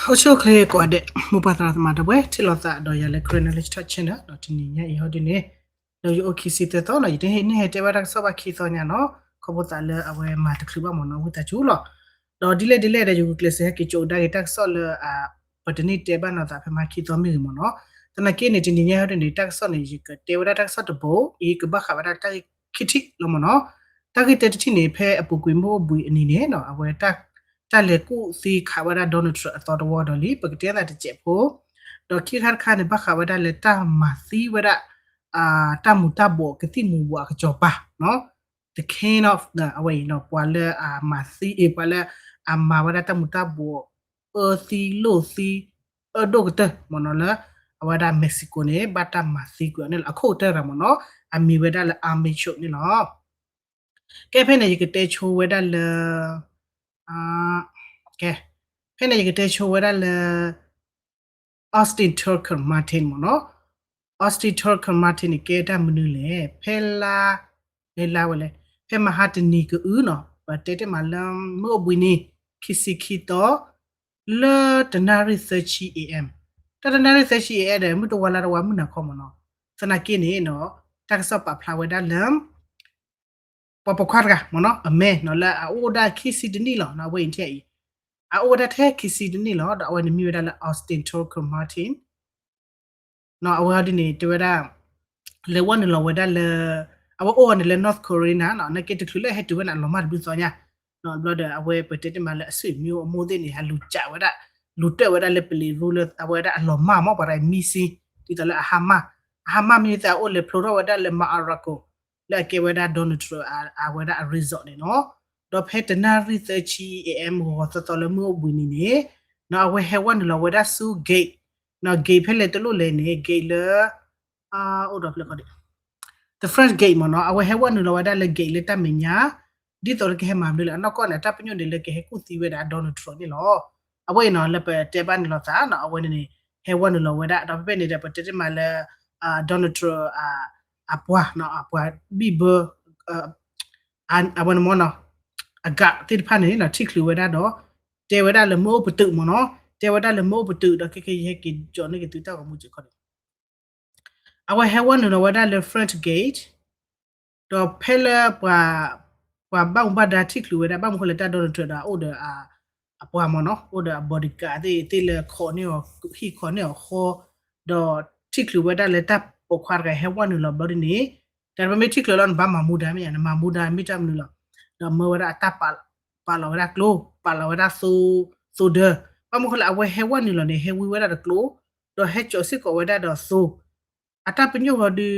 အိၣ်ဆူၣ်အိၣ်ချ့ကိးဂၤဒဲး မိၢ်ပၢ်သရၣ်သမါဒီပုၢ်ဝဲၢ် ထံၣ်လိာ်သးဒီးယၤလၢ Karen Knowledge Talk Channel ဒီးတနံၤညါအံၤဟီဒ်န့ၣ် ဒီးယအိၣ်ခံဆံသၢသီနီၤ ယတဟ့ၣ်န့ၢ်ဟဲတဲဘၣ်တၢ်ကစီၣ်ဘၣ်ခံသီညါနီၤ ခီဖျိသးလၢအဝဲမၤတချုးဘၣ်မ့ၢ်နီၤ ဝံသးစူၤလီၤ. ဒီးဒ်လဲၣ်ဒ်လဲၣ်ဒီး ယဂုာ်ကျဲးစၢးဟဲက့ၤကၠိးကဒါက့ၤတၢ်ကစီၣ်လၢ ပတန့ၢ်တဲဘၣ်နီၤသးဖဲမဟါခံသီမ့ၢ်ဂ့ၤမ့ၢ်နီၤ. သနာ်က့န့ၣ် တနံၤညါဟီဒ်န့ၣ် တၢ်ကစီၣ်န့ၣ် ယကတဲဝဲဒၣ်တၢ်ကစီၣ်တဘိ အံၤကဘၣ်ဃးဝဲဒၣ်တၢ်ဂ့ၢ်ခံထံၣ်လီၤမ့ၢ်နီၤ. တၢ်ဂ့ၢ်တၢတထံၣ်န့ၣ် ဖဲအပူၤကွံာ်မုၢ်အိၣ်ဘှံးအနံၤန့ၣ်နီၤ အဝဲ တၢ်လဲၤကူၣ်သံခးဝဲဒၣ် Donald Trump အသီတဝီဒီးလံ ပကတဲသးတစဲးဖိ ဒီးခံခါတခါန့ၣ် ဘၣ်ဃးဝဲဒၣ်လၢတၢ်မၤသံဝဲဒၣ် တၢ်မူၤတၢ်ဘှီးကသံၣ်မူၤဘှီးအကစီၤပၤ the king of အဝဲအံၤနီၤ ပှၤလၢအမၤသံ အ့ ပှၤလၢအမၤဝဲဒၣ်တၢ်မူၤတၢ်ဘှီး အၢသံလိၢ်သံ အၢဒိၣ်ကတၢၢ်မ့ၢ်နီၤလၢ အဝဲဒၣ် Mexico န့ၣ် ဘၣ်တၢ်မၤသံကွံာ်အီၤန့ၣ်လီၤ. အခိၣ်ကတၢၢ်တဂၤမ့ၢ်နီၤ အမံၤဝဲဒၣ်လၢ Armand Cho န့ၣ်လီၤ. ကဲဖဲန့ၣ် ယကတဲဆိဝဲဒၣ်လၢ ကဲ ဖဲန့ၣ်ယကတဲဆိဝဲဒၣ်လၢ Austin Tucker Martin မ့ၢ်နီၤ. Austin Tucker Martin န့ၣ် ကဲတၢ်မနုၤလဲၣ် ဖဲလါ ဖဲလါဝဲလဲၣ် ဖဲမဟါတနံၤကအုနီၤ ပတဲတ့ၢ်မးလၢ မုၢ်အိၣ်ဘှံးနံၤ ခံဆံခံသီ လၢတနၣ်ရံၣ်သၢဆံ A M တၢ်တနၣ်ရံၣ်သၢဆံ A M ဒီး မုၢ်တဝါလါတဝါမုၢ်နၤခီမ့ၢ်နီၤ. သနာ်က့န့ၣ်နီၤ တၢ်ကစီၣ်ပာ်ဖျါဝဲဒၣ်လၢ ပှၤပိာ်ခွါတဂၤမ့ၢ်နီၤ အမဲနီၤ လၢအအိၣ်ဒၣ်ခံဆံတနံၣ်လီၤ အဝဲအံၤထဲအံၤ အအိၣ်ဝဲဒၣ်ထဲခံဆံတနံၣ်လီၤ ဒီးအဝဲန့ၣ်မ့ၢ်ဝဲဒၣ်လၢ Austin Tucker Martin နီၤ အဝဲဒ်န့ၣ် တဲဝဲဒၣ် လဲၤဝဲနုာ်လီၤဝဲဒၣ်လၢ အဝဲအိၣ်ဝဲန့ၣ်လၢ North Carolina နီၤ နာ်က့တချုးလၢဟဲတုၤဝဲန့ၣ် အလီၤမၢ်တဘျုးသီညါ ဘျီဒီး အဝဲပတဲတ့ၢ်မးလၢအဆွေမျိုးအမိၢ်သ့ၣ်န့ၣ် ဟဲလူၤကးဝဲဒၣ် လူၤတၢၣ်ဝဲဒၣ်လၢပလံၤရူလၢအဝဲဒၣ်အလီၤမၢ်မ့ၢ်ပှၤတဂၤမံစံ ဒ်သိးလၢအဟါမၢ် အဟါမၢ်မံသ့ၣ်အအိၣ်လဲၤဖျိထီၣ်ဝဲဒၣ်လၢ Mar-a-Lago လၢအကဲဝဲဒၣ် Donald Trump အဝဲဒၣ်အ resort န့ၣ်နီၤ. ဒီးဖဲတနၣ်ရံၣ်သၢဆံ A M ဂီၤဂီၤသီသီလၢမုၢ်အိၣ်ဘှံးနံၤန့ၣ် နီၤ အဝဲဟဲဝဲနုာ်လီၤဝဲဒၣ်ဆူ gate နီၤ gate ဖဲလဲၣ်တလိၣ်လဲၣ်န့ၣ် gate လၢ အိၣ်ဒီးဖျၢၣ်ခီဒံး the French gate မ့ၢ်နီၤ အဝဲဟဲဝဲနုာ်လီၤဝဲဒၣ်လၢ gate လၢတၢ်မဲာ်ညါ ဒ်သိးလၢကဟဲမၤမနုၤလဲၣ် အနီၢ်ကီၢ်န့ၣ် အတၢ်ပညိၣ်န့ၣ်လၢကဟဲကူၣ်သံဝဲဒၣ် Donald Trump န့ၣ်လီၤ. အဝဲအံၤနီၤ လၢပတဲဘၣ်န့ၣ်လီၤသးနီၤ အဝဲန့ၣ်န့ၣ် ဟဲဝဲနုာ်လီၤဝဲဒၣ် ဒီးဖဲဖဲန့ၣ်ဒီး ပတဲတ့ၢ်မးလၢ Donald Trump အပှၤနီၤ အပှၤဘံၣ်ဘၢ အဝဲန့ၣ်မ့ၢ်နီၤ အ guard သ့ၣ်တဖၣ်န့ၣ်နီၤ ထံၣ်ချုးဝဲဒၣ်ဒီး တဲဝဲဒၣ်လၢမ့ၢ်အိၣ်ပတုာ်မ့ၢ်နီၤ တဲဝဲဒၣ်လၢမ့ၢ်အိၣ်ပတုာ်ဒီး ခဲကဲယဟဲက့ၤကၠီန့ၢ်က့ၤသုတၢ်ဂီၤမူစ့ၢ်ကီးန့ၣ် အဝဲဟဲဝဲနုာ်လီၤဝဲဒၣ်လၢ French gate ဒီးဖဲလၢပှၤ ပှၤဘၣ်မူဘၣ်ဒါထံၣ်ချုးဝဲဒၣ် ဘၣ်မနုၤဃိလဲၣ် တၢ် Donald Trump ဒီးအိၣ်ဒီး အပှၤမ့ၢ်နီၤ အိၣ်ဒီးအ bodyguard သ့ၣ် သ့ၣ်လၢခိးန့ၢ်အီၤ ဟံၣ်ခိးန့ၢ်အီၤဃီ ဒီးထံၣ်ချုးဝဲဒၣ်လၢတၢ်ပိာ်ခွါတဂၤဟဲဝဲနုာ်လီၤဘျီဒ်န့ၣ် တၢ်ပမ့ၢ်ထံၣ်ချုးလီၤ နဘၣ်မၤမူဒါမ့ၢ်ဧါ နမၤမူဒါမ့ၢ်တၢ်မနုၤလီၤ ဒီးမၢဝဲဒၣ်အတၢ်ပာ်လီၤဝဲဒၣ်ကျိ ပာ်လီၤဝဲဒၣ်သိ သိဒၢ ဘၣ်မနုၤဃိလဲၣ် အဝဲဟဲဝဲနုာ်လီၤန့ၣ် ဟဲဝံဝဲဒၣ်ဒီးကျိ ဒီးဟဲစိာ်စ့ၢ်ကီးဝဲဒၣ်ဒီးသိ အတၢ်ပညိၣ်ဟီဒုး ဘၣ်ဒီး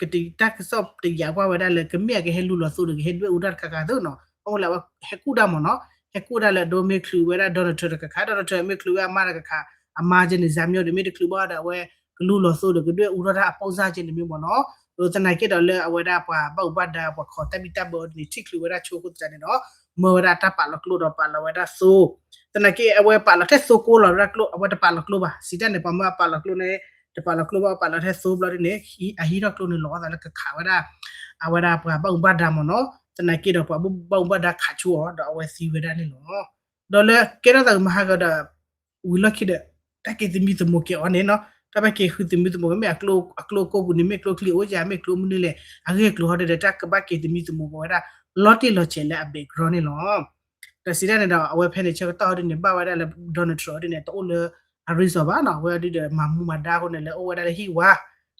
ကတၢၢ်တၢ်ကစီၣ်တယာ်ကွၢ်ဝဲဒၣ်လၢ ကမ့ၢ်အကဟဲလူလီၤသိဒီး ကဟဲဒွဲၣ်အူတၢ်တခါခါသိနီၤ အဃိလဲၣ် အဝဲဟဲကူၣ်ဒၣ်မ့ၢ်နီၤ ဟဲကူၣ်ဒၣ်လၢဒိမ့ၢ်ချုးဝဲဒၣ် Donald Trump တခါခါ Donald Trump မ့ၢ်ချုးဝဲအမါတခါခါ အမါကဲန့ၣ် ဇာမျိုး ဒီးမ့ၢ်တချုးဘၣ်ဒီး အဝဲကလူလီၤသိဒီး ကဒွဲၣ်အူထီၣ်တၢ်အပိၢ်စၢ်ကဲန့ၣ်မ့ၢ်မ့ၢ်နီၤ သနာ်က့ဒီးလၢအဝဲဒၣ်ပှၤဘၣ်အူဘၣ်ဒါ ပှၤခိးတၢ်ဘံၣ်တၢ်ဘၢအီၤဒ်န့ၣ် ထံၣ်ချုးဝဲဒၣ်ဆိအဃိသတးန့ၣ်ဒီး မၢဝဲဒၣ်တၢ်ပာ်လီၤကျိဒီးပာ်လီၤဝဲဒၣ်သိ သနာ်က့ အဝဲပာ်လီၤထဲသိကိးလီၤဝဲဒၣ်ကျိ အဝဲတပာ်လီၤကျိဘၣ် စံးတၢ်န့ၣ် ပှၤမၢအပာ်လီၤကျိန့ၣ် တပာ်လီၤကျိဘၣ် ပာ်လီၤထဲသိဘျီဒ်န့ၣ် အဟံးထီၣ်ကျိန့ၣ်လီၤသးလၢကခးဝဲဒၣ် အဝဲဒၣ်ပှၤဘၣ်အူဘၣ်ဒါမ့ၢ်နီၤ သနာ်က့ဒီးပှၤဘၣ်အူဘၣ်ဒါခးဆိအီၤ ဒီးအဝဲသံဝဲဒၣ်န့ၣ်လီၤ. ဒီးလၢကဲထီၣ်သးဂ့ၤမဟါဂီၤဒီး ဝံၤလီၢ်ခံဒီး တၢ်က့ၤသမံသမိးက့ၤအီၤန့ၣ်နီၤ တၢ်ဘၣ်က့ၤဃုသမံသမိးက့ၤ မ့ၢ်အကျိ အကျိကိးပူၤန့ၣ် မ့ၢ်ကျိချံအိၣ်ဧါ မ့ၢ်ကျိမနုၤလဲၣ် အဂ့ၢ်အကျိၤဟီဒ်ဒီး တၢ်ကဘၣ်က့ၤသမံသမိးက့ၤဝဲဒၣ် လီၤတံၢ်လီၤဆဲးလၢအ background န့ၣ်လီၤ. ဒီးစံးတၢ်န့ၣ်ဒီး အဝဲဖဲန့ၣ်ဆၢကတီၢ်ဟီဒ်န့ၣ် ဘၣ်ဝဲဒၣ်လၢ Donald Trump ဒ်န့ၣ် တအိၣ်လၢအ resort ဘၣ်နီၤ အဝဲဒ်ဒီးမၤမူမၤဒါအဃိန့ၣ် လဲၤအိၣ်ဝဲဒၣ်လၢဟံၣ်ဝါ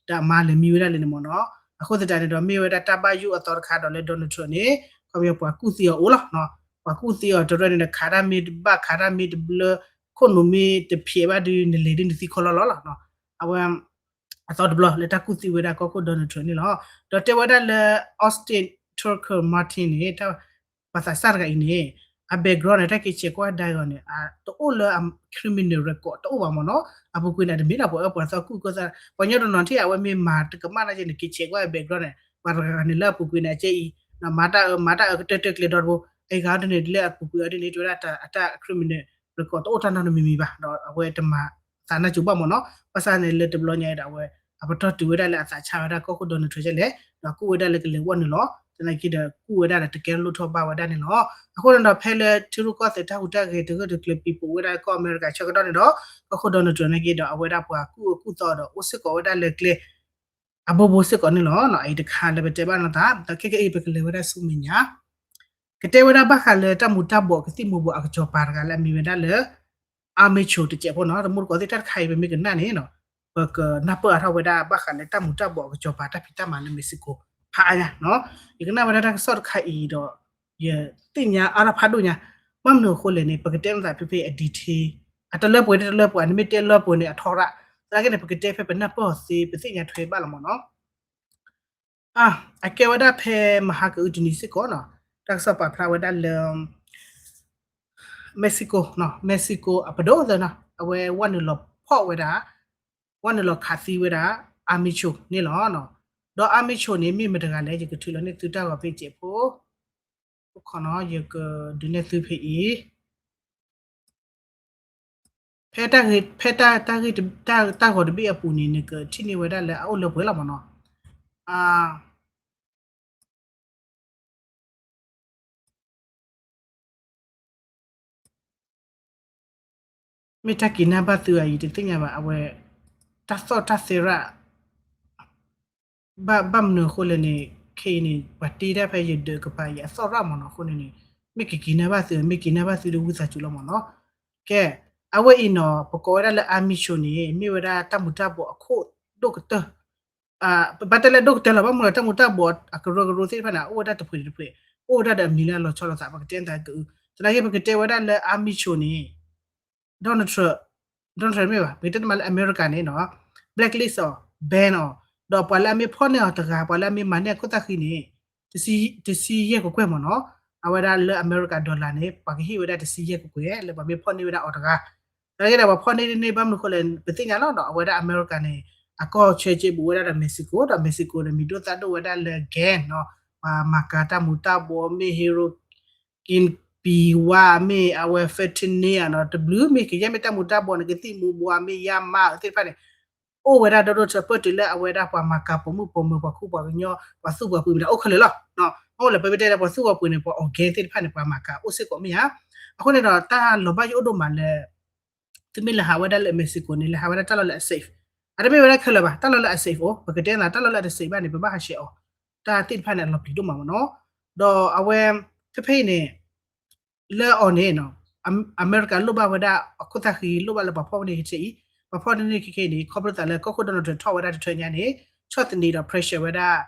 ဒီးအမါလဲၤမံဝဲဒၣ်လၢန့ၣ်မ့ၢ်နီၤ အဃိသတးန့ၣ်ဒီး မ့ၢ်ဝဲဒၣ်တၢ်ဘၣ်ယိၣ်အသီတခါဒီးလၢ Donald Trump န့ၣ် ခီပညီပှၤကူၣ်သံအီၤအိၣ်လီၤ ပှၤကူၣ်သံအီၤတရၢန့ၣ်ဒီး ခးတၢ်မ့ၢ်တဘၣ် ခးတၢ်မ့ၢ်တဘျၢ ခိၣ်နူာ်မ့ၢ်တဖျဲးဘၣ်ဒီး နလဲၤဒ်နသံခီလီလီၤလီၤ အဝဲ အသီတဘျီလၢတၢ်ကူၣ်သံဝဲဒၣ်ကီၢ်ခိၣ် Donald Trump န့ၣ်လီၤ. ဒီးတဲဝဲဒၣ်လၢ Austin Tucker Martin န့ၣ် ပှၤသးစၢ်တဂၤအံၤန့ၣ် အ background န့ၣ် တၢ်က့ၤဆဲးကွၢ်ဒါဂီၤန့ၣ် တအိၣ်လၢ criminal record တအိၣ်ဘၣ်မ့ၢ်နီၤ အပူၤကွံာ်န့ၣ် တမ့ၢ်လၢပှၤအၢပှၤသီကူၣ်ကီၢ်သး ပှၤညီတနီၤထံၣ်အဝဲမ့ၢ်မၤတကမၣ်နာ်က့န့ၣ် က့ၤဆဲးကွၢ် background န့ၣ် ပှၤတဂၤန့ၣ်လၢအပူၤကွံာ်န့ၣ် အကဲအံၤ မၤတၢ်အၢမၤတၢ်အၢကတၢၢ်တၢၢ်ကျဲဒီတဘိ အဂၤဒ်န့ၣ် လၢအပူၤကွံာ်အီၤဒ်န့ၣ် တဲဝဲဒၣ်အတၢ် criminal record တအိၣ်တၢ်နီတမံၤမံၤဘၣ် ဒီးအဝဲတမၤသးနၢ်ကၠိဘၣ်မ့ၢ်နီၤ ဘၣ်ဆၣ်န့ၣ်လၢတဘျီညါအံၤဒီးအဝဲ အပတီၢ်တုၤဝဲဒၣ်လၢအသးဆါဝဲဒၣ်ကီၢ်ခိၣ် Donald Trump ဒ်လဲၣ် ဒီးကူၣ်ဝဲဒၣ်လၢကလဲၤဝဲနုာ်လီၤ သနာ်က့ဒီးကူၣ်ဝဲဒၣ်ဒီးတကဲထီၣ်လိၣ်ထီၣ်ဘၣ်ဝဲဒၣ်န့ၣ်လီၤ. အဃိန့ၣ်ဒီး ဖဲလၢထံရူၢ်ကီၢ်သဲးတၢ်ဟူးတၢ်ဂဲၤတဂၢၢ်တကျၢၤပံၤပိာ်ဝဲဒၣ်ကီၢ်အမဲရကၤဆၢကတီၢ်န့ၣ်ဒီး ကီၢ်ခိၣ် Donald Trump သနာ်က့ဒီး အဝဲဒၣ်ပှၤကူၣ်အၢကူၣ်သီဒီးအိၣ်စ့ၢ်ကီးဝဲဒၣ်လၢကျဲ အဘိဘိစ့ၢ်ကီးန့ၣ်လီၤ. အအံၤတခါလၢပတဲဘၣ်နီၢ်သး ဒီးခဲကနံၣ်အံၤ ပကလဲၤဝဲဒၣ်ဆူမဲာ်ညါ ကတဲဝဲဒၣ်ဘၣ်ဃးလၢတၢ်မူၤတၢ်ဘှီးကသံၣ်မူၤဘှီးအကစီၤပၤတဂၤလၢအမံၤဝဲဒၣ်လၢ Army Cho တစဲးဖိနီၤ. တမူတကိးသ့ၣ်တၢ်တခါအံၤ ပမ့ၢ်ကနၣ်န့ၣ် ပကနၢ်ပၢၢ်အါထီၣ်ဝဲဒၣ်ဘၣ်ဃးလၢတၢ်မူၤတၢ်ဘှီးအကစီၤပၤတၢ်ဖံးတၢ်မၤလၢ Mexico ဖးအါညါနီၤ. ယကနၣ်ဝဲဒၣ်တၢ်ကစီၣ်တခါအံၤဒီး ယသ့ၣ်ညါအါထီၣ်ဖးဒိၣ်ညါ, ဘၣ်မနုၤအဃိလဲၣ်န့ၣ် ပကတဲမသးဖဲဖဲအ detail အတလၢပှဲၤတလၢပှဲၤ နမ့ၢ်တဲလၢပှဲၤန့ၣ် အထီရၣ်, သနာ်က့န့ၣ် ပကတဲဖဲပနၢ်ပၢၢ်အီၤသ့ ပသ့ၣ်ညါထွဲဘၣ်လီၤမ့ၢ်နီၤ. အကဲဝဲဒၣ်ဖဲမဟါကအုတနံၤစ့ၢ်ကီးနီၤ, တၢ်ကစီၣ်ပာ်ဖျါဝဲဒၣ်လၢ Mexico နီၤ, Mexico အပဒိၣ်သၢနီၤ, အဝဲဝဲနုာ်လီၤဖီၣ်ဝဲဒၣ်, ဝဲနုာ်လီၤခးသံဝဲဒၣ် Army Cho န့ၣ်လီၤ. ဒီး Army Cho န့ၣ် မ့ၢ်မတဂၤလဲၣ် ယကထုးလီၤန့ၢ်သုတၢ်ဂီၤဖဲစဲးဖိ, ယကဒုးနဲၣ်သုဖဲအံၤ ဖဲတၢ်ဂ့ၢ်, ဖဲတၢ်, တၢ်ဂ့ၢ်, တၢ်, တၢ်ဂီၤတဘ့ၣ်အပူၤန့ၣ် နကထံၣ်န့ၢ်ဝဲဒၣ်လၢအအိၣ်လၢပှဲၤလီၤမ့ၢ်နီၤ. မ့ၢ်တၢ်က့ၤနၢ်ဘၣ်သုဧါ ယတသ့ၣ်ညါဘၣ်, အဝဲ တၢ်သီၣ်တၢ်သဲရၣ် ဘၣ်, ဘၣ်မနုၤအဃိလဲၣ်န့ၣ် ခဲအံၤန့ၣ် ပှၤတ့တၢ်ဖဲယဒၢးကပၤ ယအသီၣ်ရၣ်မ့ၢ်နီၤ, အဃိန့ၣ်န့ၣ် မ့ၢ်ကက့ၤနၢ်ဘၣ်သု, မ့ၢ်က့ၤနၢ်ဘၣ်သုဒီးဝံသးစူၤလီၤမ့ၢ်နီၤ. ကဲ, အဝဲအံၤနီၤ ပကိးဝဲဒၣ်လၢ Army Cho န့ၣ် မ့ၢ်ဝဲဒၣ်တၢ်မူၤတၢ်ဘှီးအခိၣ်ဒိၣ်ကတၢၢ် ဘၣ်တဲလၢဒိၣ်ကတၢၢ်လီၤ, ဘၣ်မနုၤလၢတၢ်မူၤတၢ်ဘှီးအကရၢကရိသ့ၣ်တဖၣ်န့ၣ် အိၣ်ဝဲဒၣ်တဖှဲးတဖှဲး, အိၣ်ဝဲဒၣ်ဒီးအမံၤလၢအလီၤဆီလိာ်သး ပကတဲသးကအု, သနာ်က့ ပကတဲဝဲဒၣ်လၢ Army Cho န့ၣ် Donald Trump, Donald Trump မ့ၢ်ဘၣ်, ပကတဲတမံၤလၢအမဲရကၤန့ၣ်နီၤ blacklist အီၤ, ban အီၤ, ဒီးပှၤလၢအမ့ၢ်ဖီၣ်န့ၢ်အီၤတဂၤ ပှၤလၢအမ့ၢ်မၤန့ၢ်အခိၣ်သၣ်ဃံန့ၣ် တဆံယဲၢ်ကကွဲၢ်မ့ၢ်နီၤ, အဝဲဒၣ်လၢအမဲရကၤ dollar န့ၣ် ပှၤကဟ့ၣ်ဝဲဒၣ်တဆံယဲၢ်ကကွဲၢ် လၢပှၤမ့ၢ်ဖီၣ်န့ၢ်ဝဲဒၣ်အီၤတဂၤ သနာ်က့ဒီး ပှၤဖီၣ်န့ၢ်န့ၢ် ဘၣ်မနုၤအဃိလဲၣ် ပသ့ၣ်ညါလီၤနီၤ, အဝဲဒၣ်အမဲရကၤန့ၣ် အကီၢ်ဆၢက့ဘူးဝဲဒၣ်ဒီး Mexico ဒီး Mexico န့ၣ် မံၤဒိၣ်သၣ်ဒိၣ်ဝဲဒၣ်လၢ gang နီၤ, ပှၤမၤကၤတၢ်မူၤတၢ်ဘှီး မ့ၢ် heroin ပံၤဝါ မ့ၢ်အဝဲ fentanyl နီၤ, တဘျုးမ့ၢ်ကယဲၢ်မ့ၢ်တၢ်မူၤတၢ်ဘှီးန့ၣ် ကသံၣ်မူၤဘှီး မ့ၢ်ယါမါသ့ၣ်တဖၣ်န့ၣ် အိၣ်ဝဲဒၣ်ဒီဒိၣ်ထီၣ် ပၢၢ်တုၤလၢအဝဲဒၣ်ပှၤမၤကၤပိာ်မုၣ်ပိာ်မၢၤ ပှၤခူပှၤကညီ ပှၤသူၣ်ပှၤပှ့ၤမ့ၢ်ဒၣ် အိၣ်ခဲလၢာ်လီၤ. မ့ၢ်အိၣ်လၢပမ့ၢ်တဲလၢပှၤသူၣ်ပှၤပှ့ၤန့ၣ် ပှၤ gang သ့ၣ်တဖၣ်န့ၣ် ပှၤမၤကၤအိၣ်စ့ၢ်ကီးမ့ၢ်ဧါ. အဃိန့ၣ်ဒီး တၢ်လီၤဘၣ်ယိၣ်ဒိၣ်မးလၢ သုမ့ၢ်လဲၤဟးဝဲဒၣ်လၢ Mexico န့ၣ် လဲၤဟးဝဲဒၣ်တၢ်လီၢ်လၢအ safe, အတမ့ၢ်ဝဲဒၣ်ခဲလၢာ်ဘၣ်, တၢ်လီၢ်လၢအ safe အိၣ်, ပကတဲသးတၢ်လီၢ်လၢအတ safe ဘၣ်န့ၣ် ပဘၣ်ဟးဆှဲးအီၤ, တၢ်သ့ၣ်တဖၣ်န့ၣ် အလီၤပျံၤဒိၣ်မးမ့ၢ်နီၤ. ဒီးအဝဲ ဖဲဖဲအံၤန့ၣ် လၢအီၤန့ၣ် အမဲရကၤလိၣ်ဘၣ်ဝဲဒၣ်အခိၣ်သၣ်ဃံ လိၣ်ဘၣ်လၢပှၤဖီၣ်န့ၢ်ခဲအံၤ, ပှၤဖီၣ်န့ၢ်ခဲအံၤန့ၣ် ခီဖျိသးလၢကီၢ်ခိၣ် Donald Trump ထီၣ်ဝဲဒၣ်တထၢညါန့ၣ် ဆီၣ်သနံးဒီး pressure ဝဲဒၣ်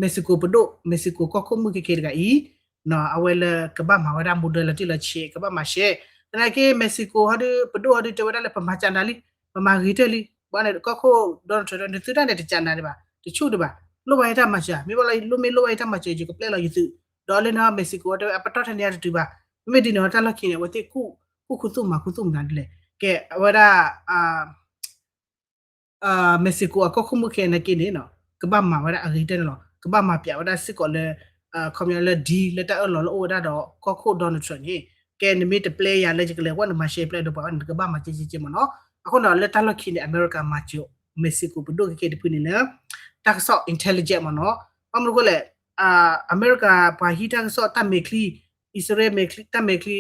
Mexico ပဒိၣ် Mexico ကီၢ်ခိၣ်မုၣ်ခဲခဲတဂၤအံၤ အဝဲလၢကဘၣ်မၤဝဲဒၣ် မူဒၢလီၤတံၢ်လီၤဆဲး ကဘၣ်မၤရှဲ, သနာ်က့ Mexico ဟီဒုး ပဒိၣ်ဟီဒုးတဲဝဲဒၣ်လၢပမၤကနၤလံ, ပမၤဂ့ၤတၢၢ်လံ, ဘၣ်န့ၣ် ကီၢ်ခိၣ် Donald Trump တဲ နသုတၢ်န့ၣ်တကနၤဒံးဘၣ်, တဆူၣ်ဒံးဘၣ်, လိၣ်ဘၣ်ယတၢ်မၤစၢၤ, မ့ၢ်ဘၣ်လၢ လိၣ်မ့ၢ်လိၣ်ဘၣ်ယတၢ်မၤစၢၤ ယကပျဲလီၤယသုး, ဒီးလၢန့ၣ် Mexico တဲဝဲ အပတီၢ်ထဲန့ၣ်အတတုၤဘၣ်, မ့မ့ၢ်ဒ်န့ၣ် တၢ်လီၢ်ခံန့ၣ် အဝဲသ့ၣ် ကူၣ်ခူသူၣ်မၤခူသူၣ်မနုၤဒ်လဲၣ်, ကဲ အဝဲဒၣ် Mexico အကီၢ်ခိၣ်မုၣ်ခဲအံၤနာ်က့န့ၣ် ကဘၣ်မၤဝဲဒၣ်အဂ့ၤကတၢၢ်န့ၣ်လီၤ. ကဘၣ်မၤပၠးဝဲဒၣ်စ့ၢ်ကီးလၢ ခီပညီလၢ deal လၢတၢ်အၢၣ်လီၤလၢအိၣ်ဝဲဒၣ်ဒီးကီၢ်ခိၣ် Donald Trump န့ၣ်, ကဲနမ့ၢ်တပျဲယၤလၢယကလဲၤဝဲနမၤရှဲပျဲဒီးပှၤန့ၣ် နကဘၣ်မၤကဲကဲကဲမ့ၢ်နီၤ. အဃိန့ၣ် လၢတၢ်လီၢ်ခံန့ၣ် အမဲရကၤမၤစၢၤ Mexico ပဒိၣ်ခဲခဲတဖုန့ၣ်လၢ တၢ်ကစီၣ် intelligence မ့ၢ်နီၤ. ဘၣ်မနုၤအဃိလဲၣ်, အမဲရကၤပှၤဟံးတၢ်ကစီၣ်တၢ်မဲာ်ချံ, အံၣ်စရ့လးမဲာ်ချံ, တၢ်မဲာ်ချံ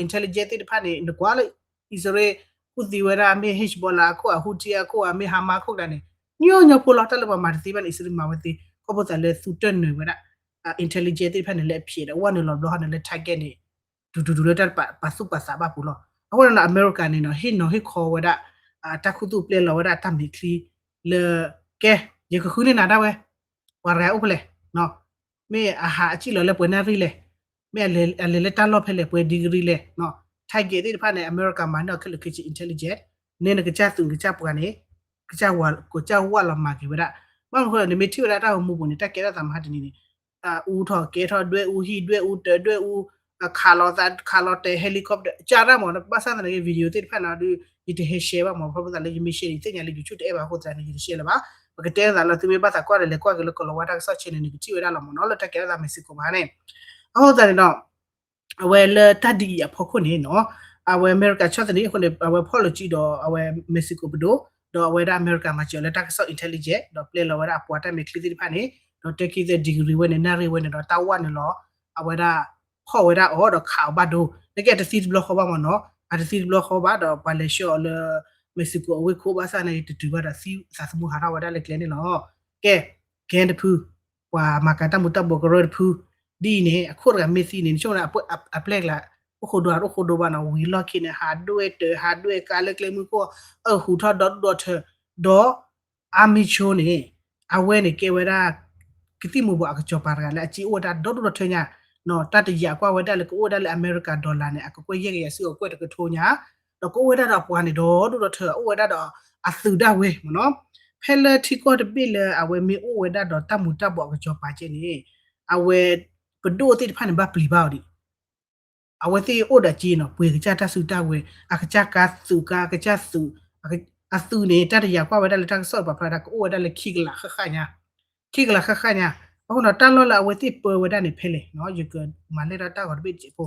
intelligence သ့ၣ်တဖၣ်န့ၣ် နကွၢ်လၢ အံၣ်စရ့လး ကူၣ်သံဝဲဒၣ် မ့ၢ် Hezbollah အခိၣ်, အ Houthi အခိၣ်, အမ့ၢ် Hamas ခိၣ်ကဒါန့ၣ် ညီညီဖိလီၤ. တၢ်လၢပှၤမၤတသ့ဘၣ်န့ၣ် အံၣ်စရ့လးမၤဝဲသ့, ခီဖျိသးလၢသူတၢၢ်နုာ်ဝဲဒၣ် intelligence သ့ၣ်တဖၣ်န့ၣ် လၢအဖျဲးဒီး ဝဲနုာ်လီၤဘျီဟီန့ၣ်လၢ target န့ၣ် ဒူဒူဒူလၢတၢ်ပာ်သူၣ်ပာ်သးဘၣ်ပူၤလီၤ. အဃိန့ၣ်ဒီး အမဲရကၤန့ၣ်နီၤ ဟ့ၣ်နီၤဟ့ၣ်ခီဝဲဒၣ် တၢ်ခူသူၣ်ပျဲလီၤဝဲဒၣ်တၢ်မဲာ်ချံလၢ ကဲ ယကဃုန့ၢ်နၤဒၣ်ဝဲ ပှၤတဂၤအိၣ်ဖဲလဲၣ်, မ့ၢ်အဟးအစံၣ်လီၤလၢပှဲၤနၣ်ရံၣ်လဲၣ်, မ့ၢ်အလဲၤလၢတၢ်လီၢ်ဖဲလဲၣ် ပှဲၤ degree လဲၣ်, target သ့ၣ်တဖၣ်န့ၣ် အမဲရကၤမၤန့ၢ်အီၤခဲလၢာ်ခဲဆ့ intelligence န့ၣ် နကစၢ်သူၣ်နကစၢ်ပှၤန့ၣ် ကစၢ်ဝးလီၤမၤက့ၤဝဲဒၣ်. ဘၣ်မနုၤအဃိလဲၣ် နမ့ၢ်ထံၣ်ဝဲဒၣ်တၢ်ဂီၤမူပူၤန့ၣ် တၢ်ကဲထီၣ်သးမဟါတနံၤန့ၣ် အူထီၣ်ကဲထီၣ်ဒွဲၣ်အူ ဟံၣ်ဒွဲၣ်အူ တၢၤဒွဲၣ်အူ ခးလီၤသး ခးလီၤတဲာ် helicopter ကၢ်တၢ်မ့ၢ်နီၤ. ဘၣ်ဆၣ်သနာ်က့ video သ့ၣ်တဖၣ်န့ၣ်ဒီး ယတဟဲ share ဘၣ်မ့ၢ် ခီဖျိသးလၢယမ့ၢ် share ယသ့ၣ်ညါလၢ YouTube တအဲၣ်ဘၣ်အဃိသတးန့ၣ် ယတ share လၢၤဘၣ်. ပကတဲသးလၢသုမ့ၢ်ဘၣ်သးကွၢ်ဒီးလဲၤကွၢ်က့ၤလၢကီၢ်လီၤဝါတၢ်ကစီၣ် channel န့ၣ် နကထံၣ်ဝဲဒၣ်လီၤမ့ၢ်နီၤ လၢတၢ်ကဲထီၣ်သး Mexico မဟါန့ၣ်. အဃိသတးန့ၣ်ဒီး အဝဲလၢတၢ်ဒ်အံၤအဖီခိၣ်န့ၣ်နီၤ အဝဲအမဲရကၤဆီၣ်သနံးအဃိန့ၣ် အဝဲဖီၣ်လိာ်စုဒီးအဝဲ Mexico ပဒိၣ် ဒီးအဝဲဒၣ်အမဲရကၤမၤစၢၤလၢတၢ်ကစီၣ် intelligence ဒီးပျဲလီၤဝဲဒၣ်အပှၤတၢ်မဲာ်ချံသ့ၣ်တဖၣ်န့ၣ် ဒီးတဲခံသၢ degree ဝဲန့ၣ် နၣ်ရံၣ်ဝဲန့ၣ်ဒီး တၢ်ဝၣ်န့ၣ်လီၤ အဝဲဒၣ် ဖီၣ်ဝဲဒၣ်အီၤဒီးခးအီၤဘၣ်ဒိ နကဲတသံတဘျီဃီဘၣ်မ့ၢ်နီၤ အတသံတဘျီဃီဘၣ်ဒီး ပှၤလဲၤဆှၢအီၤလၢ Mexico အဝ့ၢ်ခိၣ်ဘၣ်ဆၣ်န့ၣ် တတုၤဘၣ်ဒီးသံသးသမူဟးထီၣ်ဝဲဒၣ်လၢကျဲန့ၣ်လီၤ. ကဲ ကဲတဖု ပှၤမၤကၤတၢ်မူၤတၢ်ဘှီးကရၢတဖု ဒ်အံၤန့ၣ် အခိၣ်တဂၤမ့ၢ်သံန့ၣ် နဆိကမိၣ်န့ၣ် အပျဲၢ်ကျါ အိၣ်ဃိဒိ အိၣ်ဃိဒိဘၣ်နီၤ ဝံၤလီၢ်ခံန့ၣ် ဟးဒွဲၣ်တၢၤ ဟးဒွဲၣ်ကါလၢကျဲမုၢ်ခိၣ် အၢၣ်ဟူးထီၣ်ဒီဒူၣ်ဒီထၢ ဒီး Army Cho န့ၣ် အဝဲန့ၣ်ကဲဝဲဒၣ် ကသံၣ်မူၤဘှီးအကစီၤပၤတဂၤလၢအစ့အိၣ်ဝဲဒၣ်ဒီဒူၣ်ဒီထၢညါ နီၤ တၢ်တယာ်ကွၢ်ဝဲဒၣ်လၢကအိၣ်ဝဲဒၣ်လၢအမဲရကၤ dollar န့ၣ် အကကွဲၢ်ယဲၢ်ကယၤဆူအကွဲၢ်တကထိညါ ဒီးကအိၣ်ဝဲဒၣ်ဒီးအပှၤန့ၣ် ဒီဒူၣ်ဒီထၢ အိၣ်ဝဲဒၣ်ဒီးအသုးဒၣ်ဝဲမ့ၢ်နီၤ ဖဲလၢထံကီၢ်တဘ့ၣ်လၢအဝဲမ့ၢ်အိၣ်ဝဲဒၣ်ဒီးတၢ်မူၤတၢ်ဘှီးအကစီၤပၤကဲန့ၣ် အဝဲ ပဒိၣ်သ့ၣ်တဖၣ်န့ၣ် ဘၣ်ပျံၤဘၣ်အီၤဒံး အဝဲသ့ၣ်အိၣ်ဒီးစ့နီၤ ပှ့ၤကစၢ်တၢ်စုတၢ်ဝဲၤ အကစၢ်ကါသုးကါ အကစၢ်သုး အသုးန့ၣ် တၢ်တယာ်ကွၢ်ဝဲဒၣ်လၢတၢ်ကစီၣ်ပာ်ဖျါဒၣ် ကအိၣ်ဝဲဒၣ်လၢခံကလးဃၣ်ဃၣ်ညါ ခံကလးဃၣ်ဃၣ်ညါ အဃိနီၤ တၢ်လီၢ်လၢအဝဲသ့ၣ်ပၢဝဲဒၣ်န့ၣ်ဖဲလဲၣ်နီၤ ယကမၤလဲၢ်ထီၣ်တၢ်ဂီၤတဘ့ၣ်တစဲးဖိ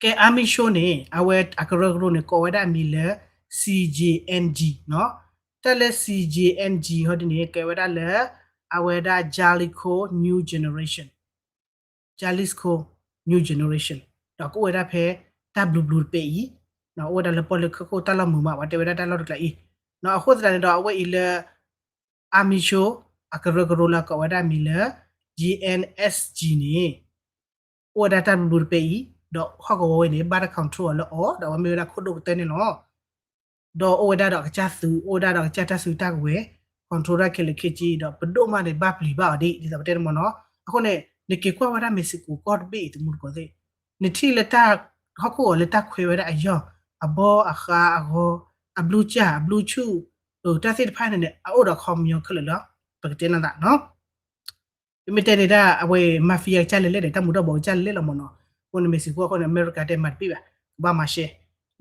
ကဲ Army Cho န့ၣ် အဝဲအကရၢကရိန့ၣ် ကိးဝဲဒၣ်အမံၤလၢ C J N G နီၤ တၢ်လၢ C J N G ဟီဒ်န့ၣ် ကဲဝဲဒၣ်လၢ အဝဲဒၣ် Jalisco New Generation Jalisco New Generation ဒီးကအိၣ်ဝဲဒၣ်ဖဲ တၢ်ဘျုးဘျုးတပဲအံၤ အိၣ်ဝဲဒၣ်လၢပီၣ်လဲၣ်ခၢၣ်ခိၣ်တၢ်လီၢ်မုာ်မး ပှၤတဲဝဲဒၣ်တၢ်လီၢ်တကျါအံၤ အဃိသတးန့ၣ်ဒီးအဝဲအံၤလၢ Army Cho အကရၢကရိလၢအကိးဝဲဒၣ်အမံၤလၢ G N S G န့ၣ် အိၣ်ဝဲဒၣ်တၢ်ဘျုးဘျုးတပဲအံၤ ဒီးဟီၣ်ကဝီၤဝဲန့ၣ် ဘၣ်တၢ် control အီၤလၢအီၤ ဒီးအဝဲမ့ၢ်ဝဲဒၣ်ခိၣ်ဒိၣ်ကတၢၢ်န့ၣ်လီၤ. ဒီးအိၣ်ဝဲဒၣ်ဒီးအကစၢ်သုး အိၣ်ဝဲဒၣ်ဒီးအကစၢ်တၢ်စုတၢ်ကဝဲၤ control တၢ်ခဲလၢာ်ခဲဆ့ ဒီးပဒိၣ်မးန့ၣ် ဘၣ်ပျံၤဘၣ်အီၤဒ် ဒ်သိးပတဲန့ၣ်မ့ၢ်နီၤ. အဃိန့ၣ် နက့ၤကွၢ်ဝဲဒၣ် Mexico ကီၢ်တဘ့ၣ်အံၤ တမူတကိးသ့ၣ် နထံၣ်လၢတၢ်ဟီၣ်ခိၣ်ဂီၤလၢတၢ်ခွဲးဝဲဒၣ်အယီၢ် အဘီအဃးအဂီၤ အဘျုးကၢ်အဘျုးဆူၣ် တၢ်သ့ၣ်တဖၣ်န့ၣ်န့ၣ် အအိၣ်ဒီးခီပညီခဲလၢာ်လီၤ. ပကတဲလိာ်သးနီၤ ပမ့ၢ်တဲန့ၣ်ဒၣ် အဝဲ mafia ကစၢ်လဲၣ်လဲၣ်ဒီး တၢ်မူၤတၢ်ဘှီးကစၢ်လဲၣ်လဲၣ်လီၤမ့ၢ်နီၤ. အဃိန့ၣ် Mexico အဃိန့ၣ် အမဲရကၤတဲမၤတဘၣ်ဘၣ် ကဘၣ်မၤရှဲ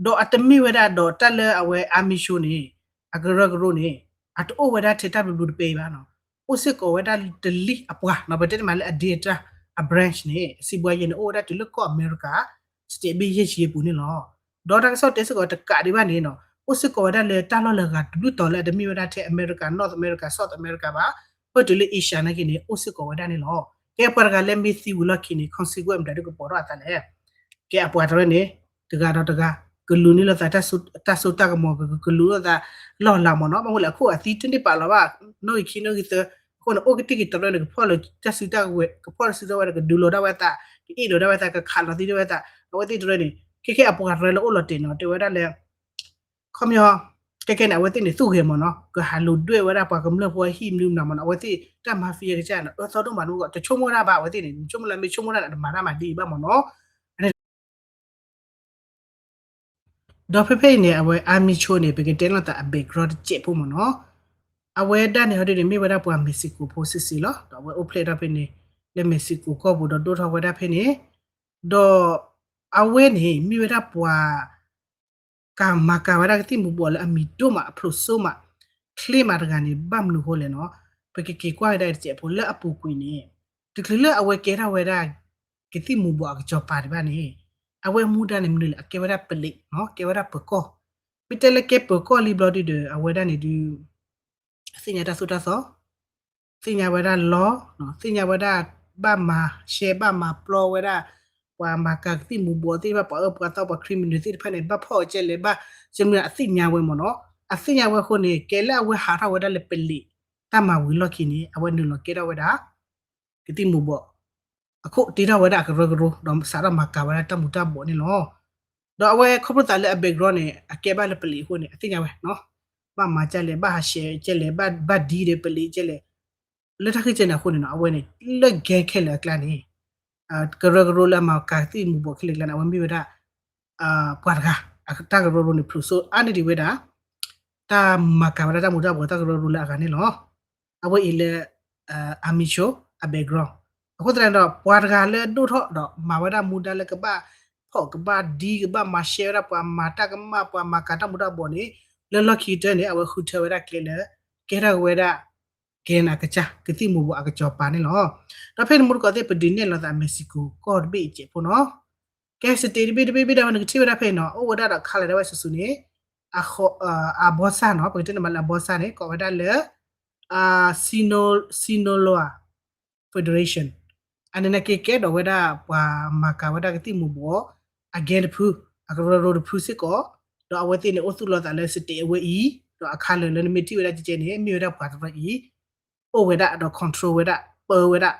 ဒီးအတမ့ၢ်ဝဲဒၣ်ဒီးတၢ်လၢအဝဲ Army Cho န့ၣ် အကရၢကရိန့ၣ် အတအိၣ်ဝဲဒၣ်ထဲတၢ်ဘျုးဘျုးတပဲအံၤဘၣ်နီၤ. အိၣ်စ့ၢ်ကီးဝဲဒၣ်တလံၢ်အပှၤနီၤ ပတဲတမးလၢအဒ့တၢ် အ branch န့ၣ် အစံးဘှါယဲန့ၣ် အိၣ်ဝဲဒၣ်တုၤလၢကီၢ်အမဲရကၤ state ဘ့ၣ်ယဲၢ်ဆံအပူၤန့ၣ်လီၤ. ဒီးတၢ်ကစီၣ်တဲစ့ၢ်ကီးတကးဒံးဘၣ်န့ၣ်နီၤ အိၣ်စ့ၢ်ကီးဝဲဒၣ်လၢတၢ်လီၢ်လၢအဂၤတဘျုးတီၤလၢအတမ့ၢ်ဝဲဒၣ်ထဲအမဲရကၤ North America South America ဘၣ် ပတုၤလၢ Asia နာ်က့န့ၣ် အိၣ်စ့ၢ်ကီးဝဲဒၣ်န့ၣ်လီၤ. ကဲပှၤတဂၤလၢမ့ၢ်သံဝံၤလီၢ်ခံန့ၣ် consequence မတၤဒုကပိာ်ထီၣ်အသးလဲၣ်. ကဲအပှၤတရၢန့ၣ် တဂၤဒီးတဂၤ ကလူၤန့ၢ်လိာ်သး တၢ်စိတၢ်ကမီၤ ကကလူၤလိာ်သး လီၢ်လၤမ့ၢ်နီၤ. ဘၣ်မနုၤလဲၣ် အခိၣ်အသံတန့ၢ်ပာ်လီၤဘၣ် နီၣ်ဂံၢ်ခံနီၣ်ဂံၢ်သၢ အဃိန့ၣ် အိၣ်ကတံၢ်က့ၤတရၢန့ၣ် ကဖီၣ်လၢတၢ်စုတၢ်ကဝဲၤ ကဖီၣ်လၢစုတၢ်ဝဲဒီး ကဒုးလိာ်ဒၣ်ဝဲသး ကအ့ၣ်လိာ်ဒၣ်ဝဲသး ကခးလီၤသံဒၣ်ဝဲသး အဝဲသ့ၣ်တရၢန့ၣ် ခဲခဲအပှၤတရၢလၢအိၣ်လီၤတဲာ်နီၤ တဲဝဲဒၣ်လၢ ခီပညီ ခဲခဲန့ၣ် အဝဲသ့ၣ်န့ၣ် သူၣ်ဂဲၤမ့ၢ်နီၤ ကဟးလူၤဒွဲၣ်ဝဲဒၣ်ပှၤကမျၢၢ်ဖိဟံၣ်မနုၤမနုၤမ့ၢ်နီၤ အဝဲသ့ၣ်တၢ် mafia ကစၢ်နီၤ အၢသီဒိၣ်မးနီၤ တဆိကမိၣ်ဒၣ်ဘၣ် အဝဲသ့ၣ်န့ၣ် နဆိကမိၣ်လၢမ့ၢ်ဆိကမိၣ်ဒၣ်န့ၣ် တမၤတၢ်မၤဒ်အံၤဘၣ်မ့ၢ်နီၤ. ဒီးဖဲဖဲအံၤန့ၣ် အဝဲ Army Cho န့ၣ် ပကတဲလိာ်သးအ background တစဲးဖိမ့ၢ်နီၤ. အဝဲဒၣ်န့ၣ်ဟီဒ်န့ၣ် မ့ၢ်ဝဲဒၣ်ပှၤ Mexico ဖိစံးစံးလီၤ. ဒီးအဝဲအိၣ်ဖျဲၣ်ထီၣ်ဖဲန့ၣ် လၢ Mexico ကီၢ်ပူၤဒီးဒိၣ်ထီၣ်ဝဲဒၣ်ဖဲန့ၣ် ဒီးအဝဲန့ၣ် မ့ၢ်ဝဲဒၣ်ပှၤ ကမၤကၤဝဲဒၣ်ကသံၣ်မူၤဘှီးလၢအမံၤဒိၣ်မး အဖျိးစိမး ချ့မးတဂၤန့ၣ် ဘၣ်မနုၤအဃိလဲၣ်နီၤ. ပကက့ၤကွၢ်ဝဲဒၣ်တစဲးဖိလၢအပူၤကွံာ်န့ၣ် တချုးလၢအဝဲကဲထီၣ်ဝဲဒၣ် ကသံၣ်မူၤဘှီးအကစီၤပၤဒံးဘၣ်န့ၣ် အဝဲမူဒါန့ၣ်မနုၤလဲၣ် အကဲဝဲဒၣ်ပလံးနီၤ ကဲဝဲဒၣ်ပၢၤကီၢ် မ့ၢ်တဲလၢကဲပၢၤကီၢ်လံဘျီဒုဒီး အဝဲဒၣ်န့ၣ်ဒုး သ့ၣ်ညါတၢ်သိၣ်တၢ်သီ သ့ၣ်ညါဝဲဒၣ်လီ သ့ၣ်ညါဝဲဒၣ် ဘၣ်မၤရှဲ ဘၣ်မၤပျီဝဲဒၣ် ပှၤမၤကၤကသံၣ်မူၤဘှီးသ့ၣ်တဖၣ် ပှၤအၢပှၤသီ ပှၤ criminal သ့ၣ်တဖၣ်န့ၣ် ဘၣ်ဖီၣ်အီၤကဲလဲၣ် ဘၣ် ကမ့ၢ်အသ့ၣ်ညါဝဲမ့ၢ်နီၤ. အသ့ၣ်ညါဝဲအဃိန့ၣ် ကဲလၢအဝဲဟးထီၣ်ဝဲဒၣ်လၢပလံး တၢ်မၤဝံၤလီၢ်ခံန့ၣ် အဝဲနုာ်လီၤကဲထီၣ်ဝဲဒၣ် ကသံၣ်မူၤဘှီး အခိၣ်တ့ထီၣ်ဝဲဒၣ်အကရၢကရိ ဒီးစးထီၣ်မၤကၤဝဲဒၣ်တၢ်မူၤတၢ်ဘှီးန့ၣ်လီၤ. ဒီးအဝဲခီဖျိသးလၢအ background န့ၣ် အကဲဘၣ်လၢပလံးအဃိန့ၣ် အသ့ၣ်ညါဝဲ ဘၣ်မၤကဲလဲၣ် ဘၣ်ဟးရှဲကဲလဲၣ် ဘၣ်ဒ်ဒီးပလံးကဲလဲၣ် လၢတၢ်ဃ့ကဲန့ၣ်အဃိန့ၣ်နီၤ အဝဲန့ၣ် လၢ gang ခဲလၢာ်အကျါန့ၣ် ကရၢကရိလၢအမၤကၤကသံၣ်မူၤဘှီးခဲလၢာ်အကျါန့ၣ် အဝဲမ့ၢ်ဝဲဒၣ် ပှၤတဂၤ တၢ်ကရၢကရိန့ၣ် ဖျိးစိအါန့ၢ်ဒံးဝဲဒၣ် တၢ်မၤကၤဝဲဒၣ်တၢ်မူၤတၢ်ဘှီးတၢ်ကရၢကရိလၢအဂၤန့ၣ်လီၤ. အဝဲအံၤလၢ Army Cho အ background အဃိသတးန့ၣ်ဒီး ပှၤတဂၤလၢဒိၣ်ထီၣ်ဒီးမၤဝဲဒၣ်မူဒါလၢကဘၣ်ဖီၣ်ကဘၣ်ဒ်ကဘၣ်မၤရှဲဝဲဒၣ် ပှၤမၤတၢ်ကမၣ် ပှၤမၤကၤတၢ်မူၤတၢ်ဘှီးန့ၣ် လၢလီၢ်ခံကတၢၢ်န့ၣ် အဝဲဃုထၢဝဲဒၣ်ကျဲလၢ ကဲထီၣ်ဝဲဒၣ် gang အကစၢ် ကသံၣ်မူၤဘှီးအကစီၤပၤန့ၣ်လီၤ. ဒီးဖဲန့ၣ်မူတကိးသ့ၣ် ပဒုးနဲၣ်လိာ်သး Mexico ကီၢ်တဘ့ၣ်အံၤစဲးဖိနီၤ. ကဲ state တဘ့ၣ်တဘ့ၣ်ဘ့ၣ်ဒၣ်ဝဲ နကထံၣ်ဝဲဒၣ်ဖဲအံၤနီၤ အိၣ်ဝဲဒၣ်ဒီး color ဒၣ်ဝဲစုာ်စုာ်န့ၣ် အဘီစၢ်နီၤ ပကတဲန့ၣ်မးလၢအဘီစၢ်န့ၣ် ကိးဝဲဒၣ်လၢ Sinaloa Federation အန့ၣ်နာ်က့ကဲထီၣ်ဝဲဒၣ်ပှၤမၤကၤဝဲဒၣ်ကသံၣ်မူၤဘှီး အ gang တဖု အကရၢကရိတဖုစ့ၢ်ကီး, ဒီးအဝဲသ့ၣ်န့ၣ်အိၣ်သူၣ်လီၤသးလၢ state အဝဲအံၤ, ဒီးအခါလၢာ်လၢနမ့ၢ်ထံၣ်ဝဲဒၣ်ကဲကဲန့ၣ် မ့ၢ်ဝဲဒၣ်ပှၤတရၢအံၤ အိၣ်ဝဲဒၣ်ဒီး control ဝဲဒၣ် ပၢဝဲဒၣ်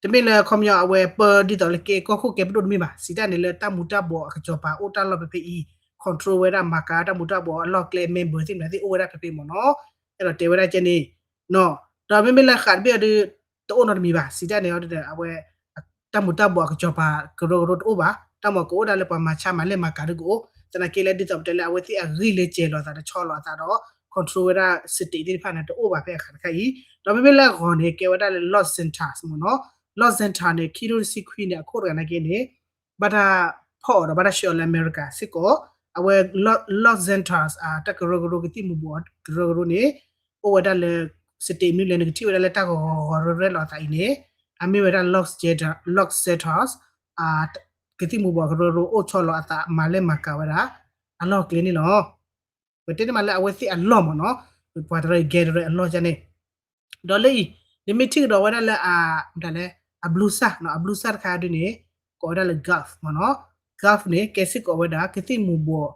တမ့ၢ်လၢခီပညီအဝဲပၢဒ်သိးလၢကဲကီၢ်ခိၣ်ကဲပဒိၣ်တမ့ၢ်ဘၣ်, စံးတၢ်န့ၣ်လၢတၢ်မူၤတၢ်ဘှီးအကစီၤပၤအိၣ်တၢ်လီၢ်ဖဲဖဲအံၤ control ဝဲဒၣ် မၤကၤတၢ်မူၤတၢ်ဘှီးအလီၢ်ကျဲ member သ့ၣ်မနုၤသ့ၣ်အိၣ်ဝဲဒၣ်ဖဲဖဲမ့ၢ်နီၤ, အဲၣ်ဒိးတဲဝဲဒၣ်ကဲန့ၣ်, ဒီးမ့မ့ၢ်လၢဃးတဘ့ၣ်အီၤဒီး တအိၣ်နီတမံၤဘၣ်, စံးတၢ်န့ၣ်အီၤဒီး အဝဲ တၢ်မူၤတၢ်ဘှီးအကစီၤပၤကရၢကရိတအိၣ်ဘၣ်, တၢ်မၤကအိၣ်ဒၣ်လၢပှၤမၤဆါမၤလဲၢ်မၤကၤဒုကအိၣ်, သနာ်က့လၢဒ်သိးပတဲလၢအဝဲသ့ၣ်အဂံၢ်လၢစဲၤလီၤသးဒီးဆီလီၤအသးဒီး control ဝဲဒၣ် state သ့ၣ်တဖၣ်န့ၣ် တအိၣ်ဘၣ်ဖဲအခါတခါအံၤ, ဒီးမ့မ့ၢ်လၢအဂီၢ်န့ၣ် ကဲဝဲဒၣ်လၢ Los Zetas မ့ၢ်နီၤ, Los Zetas န့ၣ် ခံကထိတဆံခွံန့ၣ် အခိၣ်တဂၤနာ်က့န့ၣ် ဘၣ်တၢ်ဖီၣ်အီၤဒီးဘၣ်တၢ်ဆှၢအီၤလၢအမဲရကၤစ့ၢ်ကီး, အဝဲ Los Zetas တၢ်ကရၢကရိကသံၣ်မူၤဘှီးကရၢကရိန့ၣ် အိၣ်ဝဲဒၣ်လၢ state မနုၤလဲၣ် နကထံၣ်ဝဲဒၣ်လၢတၢ်ဂီၤဂီၤရဲၣ်ရဲၣ်လီၤအသးအံၤန့ၣ် အမ့ၢ်ဝဲဒၣ် Los Zetas ကသံၣ်မူၤဘှီးကရၢကရိအိၣ်ဆီလီၤအသးမၤလဲၢ်မၤကၤဝဲဒၣ် အလီၢ်ကျဲန့ၣ်လီၤ. ပတဲန့ၣ်မးလၢအဝဲသ့ၣ်အလီၢ်မ့ၢ်နီၤ, ပှၤတရၢ gang တရၢအလီၢ်န့ၣ်, ဒီးလၢအံၤ နမ့ၢ်ထံၣ်ကဒီးဝဲဒၣ်လၢ မတၤလဲၣ် အဘျူးစၢ်နီၤ, အဘျူးစၢ်တခါဒ်န့ၣ် ကိးဝဲဒၣ်လၢ Gulf မ့ၢ်နီၤ, Gulf န့ၣ် ကဲစ့ၢ်ကီးဝဲဒၣ် ကသံၣ်မူၤဘှီး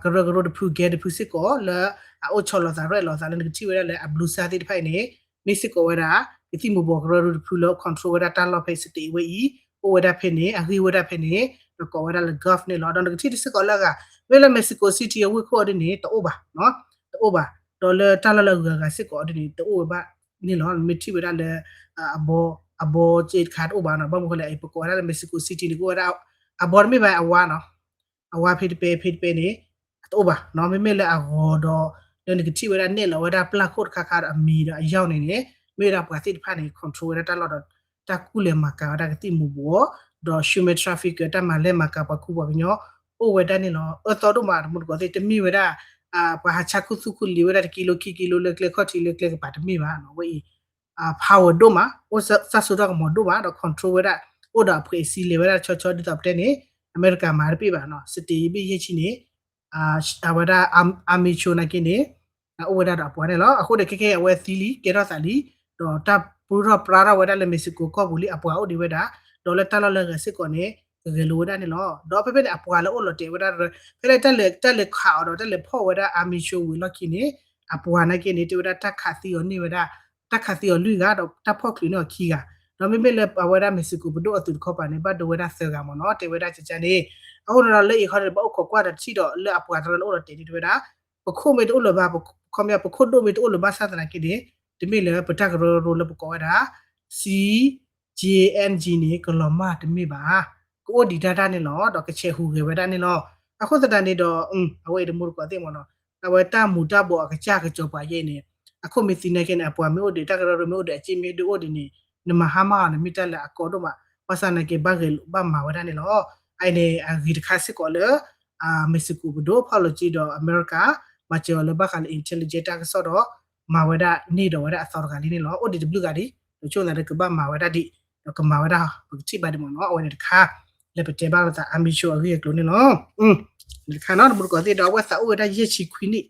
ကရၢကရိတဖု gang တဖုစ့ၢ်ကီး လၢအအိၣ်ဆီလီၤသးရဲၣ်လီၤသးလၢနကထံၣ်ဝဲဒၣ်လၢအ ဘျူးစၢ်သ့ၣ်တဖၣ်အံၤန့ၣ် မ့ၢ်စ့ၢ်ကီးဝဲဒၣ် ကသံၣ်မူၤဘှီးကရၢကရိတဖုလၢ control ဝဲဒၣ်တၢ်လီၢ်ဖဲ state ဝဲအံၤ, အိၣ်ဝဲဒၣ်ဖဲန့ၣ် အဂံၢ်ဝဲဒၣ်ဖဲန့ၣ်, ဒီးကိးဝဲဒၣ်လၢ Gulf န့ၣ်လီၤ. ဒီးနကထံၣ်တစ့ၢ်ကီးလၢအဂၤ မ့ၢ်လၢ Mexico City အဝ့ၢ်ခိၣ်အီၤဒ်န့ၣ် တအိၣ်ဘၣ်, တအိၣ်ဘၣ်, ဒီးလၢတၢ်လီၢ်လၢအဂၤဂၤစ့ၢ်ကီးအီၤဒ်န့ၣ် တအိၣ်ဝဲဘၣ်န့ၣ်လီၤ. မ့ၢ်ထံၣ်ဝဲဒၣ်လၢ အဘီ အဘီစ့တခါတအိၣ်ဘၣ်နီၤ, ဘၣ်မနုၤဃိလဲၣ် ပကိးဝဲဒၣ်လၢ Mexico City န့ၣ် ကအိၣ်ဝဲဒၣ် အဘီတမ့ၢ်ဘၣ် အဝါနီၤ, အဝါဖဲတပဲ ဖဲတပဲန့ၣ် အတအိၣ်ဘၣ်နီၤ, မ့မ့ၢ်လၢအဂီၤဒီး လၢနကထံၣ်ဝဲဒၣ်နဲၣ်လီၤဝဲဒၣ်ပျၢ်ခိၣ်တခါခါဒီးအမံၤဒီးအယီၢ်န့ၣ်န့ၣ် မ့ၢ်ဝဲဒၣ်ပှၤသ့ၣ်တဖၣ်န့ၣ် control ဝဲဒၣ်တၢ်လီၢ်ဒီး တၢ်ကူၣ်လဲၤမၤကၤဝဲဒၣ်ကသံၣ်မူၤဘှီး ဒီး human trafficker တၢ်မၤလဲၢ်မၤကၤပှၤကူပှၤကညီ အိၣ်ဝဲဒၣ်န့ၣ်လီၤ. အၢသီဒိၣ်မး တမူတကိးသ့ၣ် တမ့ၢ်ဝဲဒၣ် ပှၤဟးဆါခူသူၣ်ခူလံာ်ဝဲဒၣ်တကံလိခံကံလိလၢကျဲခီၣ်ထံးလၢကျဲကပၤတမ့ၢ်ဘၣ်နီၤ, အဝဲအံၤ power ဒိၣ်မး အိၣ်စၢ်စိၤထီၣ်ကမီၤဒိၣ်မး ဒီး control ဝဲဒၣ် အိၣ်ဒီးအဖှဲးအစံလဲၤဝဲဒၣ်တဆီဆီဒ်သိးပတဲန့ၣ် အမဲရကၤမၤတပ့ၢ်ဘၣ်နီၤ, state ဘ့ၣ်ယဲၢ်ဆံန့ၣ် အဝဲဒၣ် အမံၤဆိနာ်က့န့ၣ် အိၣ်ဝဲဒၣ်ဒီးအပှၤန့ၣ်လီၤ. အဃိန့ၣ်ခဲကဲအဝဲသံလံ ကဲထီၣ်သးလံ, ဒီးတၢ်ပူထီၣ်ပြါထီၣ်ဝဲဒၣ်လၢ Mexico ကီၢ်ပူၤလံ အပှၤအိၣ်ဒံးဝဲဒၣ်, ဒီးလၢတၢ်လီၢ်လၢအဂၤစ့ၢ်ကီးန့ၣ် ကဂဲၤလိာ်ဝဲဒၣ်န့ၣ်လီၤ. ဒီးဖဲဖဲန့ၣ် အပှၤလၢအိၣ်လီၤတဲာ်ဝဲဒၣ် ဖဲလၢတၢ်လဲၤခးအီၤဒီးတၢ်လဲၤဖီၣ်ဝဲဒၣ် အမံၤဆိဝံၤလီၢ်ခံန့ၣ် အပှၤနာ်က့န့ၣ် တဲဝဲဒၣ်တၢ်ခးသံအီၤန့ၢ်ဝဲဒၣ် တၢ်ခးသံအီၤလွံၢ်ဂၤ ဒီးတၢ်ဖီၣ်ချုးန့ၢ်အီၤခံဂၤ, ဒီးမ့မ့ၢ်လၢအဝဲဒၣ် Mexico ပဒိၣ်အသုးတခီပၤန့ၣ် ဘၣ်ဒိဝဲဒၣ်သၢဂၤမ့ၢ်နီၤ, တဲဝဲဒၣ်ကကန့ၣ်. အဃိန့ၣ်ဒီးလၢအံၤခီန့ၣ် ဘၣ်အိၣ်ခိးကွၢ်ဒီးတထံၣ်ဒီးလၢအပှၤတရၢလၢအိၣ်လီၤတဲာ်န့ၣ် တဲဝဲဒၣ် ပခိၣ်မ့ၢ်တအိၣ်လၢၤဘၣ်, ခီပညီ ပခိၣ်ဒိၣ်မ့ၢ်တအိၣ်လၢၤဘၣ်ဆၣ်သနာ်က့န့ၣ် တမ့ၢ်လၢပတၢ်ကရၢကရိလၢပကိးဝဲဒၣ် C G N G န့ၣ် ကလီၤမၢ်တမ့ၢ်ဘၣ်, ကအိၣ်ဒံးဒၣ်တၢ်န့ၣ်လီၤ, ဒီးကဆဲးဟူးဂဲၤဝဲဒၣ်န့ၣ်လီၤ. အဃိသတးန့ၣ်ဒီး အဝဲအံၤတမူတကိးသ့ၣ်မ့ၢ်နီၤ, အဝဲတၢ်မူၤတၢ်ဘှီးအကစၢ်ကစီၤပၤယဲအံၤန့ၣ် အခိၣ်မ့ၢ်သံနာ်က့န့ၣ် အပှၤမ့ၢ်အိၣ်ဒံး တၢ်ကရၢကရိမ့ၢ်အိၣ်ဒံး အစ့မ့ၢ်ဒုးအိၣ်ဒံးန့ၣ် နမၤဟါမၢ်အီၤန့ၣ် မ့ၢ်တၢ်လၢအကီဒိၣ်မး, ဘၣ်ဆၣ်သနာ်က့ ဘၣ်ဂဲၤလိာ်ဘၣ်မၤဝဲဒၣ်န့ၣ်လီၤ. အအံၤန့ၣ် အဂ့ၤတခါစ့ၢ်ကီးလၢ Mexico ပဒိၣ်ဖီၣ်လိာ်က့ဒီးအမဲရကၤ မၤစၢၤအီၤလၢဘၣ်ဃးလၢ intelligence တၢ်ကစီၣ်ဒီး မၤဝဲဒၣ်န့ၢ်ဒီးဝဲဒၣ်အသီတဂၤလံန့ၣ်လီၤ. အိၣ်ဒံးတဘျုးဂၤဒံး ဒီးဆိသးဒီးကဘၣ်မၤဝဲဒၣ်ဒံး ဒီးကမၤဝဲဒၣ် ပကထံၣ်ဘၣ်ဒံးမ့ၢ်နီၤ, အဝဲန့ၣ်တခါ လၢပတဲဘၣ်လိာ်သး အမံၤဆိအဂ့ၢ်အကျိၤန့ၣ်လီၤ. တခါနီၤ တမူတကိးသ့ၣ်ဒီး အဝဲသးအိၣ်ဝဲဒၣ်ယဲၢ်ဆံခွံနံၣ်,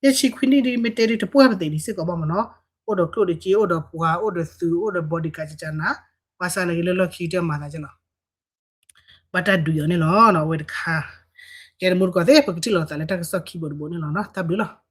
ယဲၢ်ဆံခွံနံၣ်ဒ်မ့ၢ်တဲဒ်တပှၢ်ပသ့ၣ်ဒံးစ့ၢ်ကီးဘၣ်မ့ၢ်နီၤ, အိၣ်ဒီးကျိၣ်ဒီးစ့ အိၣ်ဒီးပှၤ အိၣ်ဒီးသုး အိၣ်ဒီး bodyguard ကကနၤ, ဘၣ်ဆၣ်သနာ်က့လၢလီၢ်ခံကတၢၢ်မၤသးကလီၤ ဘၣ်တၢ်ဒုးအီၤန့ၣ်လီၤ. အဝဲတခါ ကဲတမူတကိးသ့ၣ် ပကထံၣ်လိာ်သးလၢတၢ်ကစီၣ်ခံဘိတဘိန့ၣ်လီၤ. တၢ်ဘျုးလီၤ.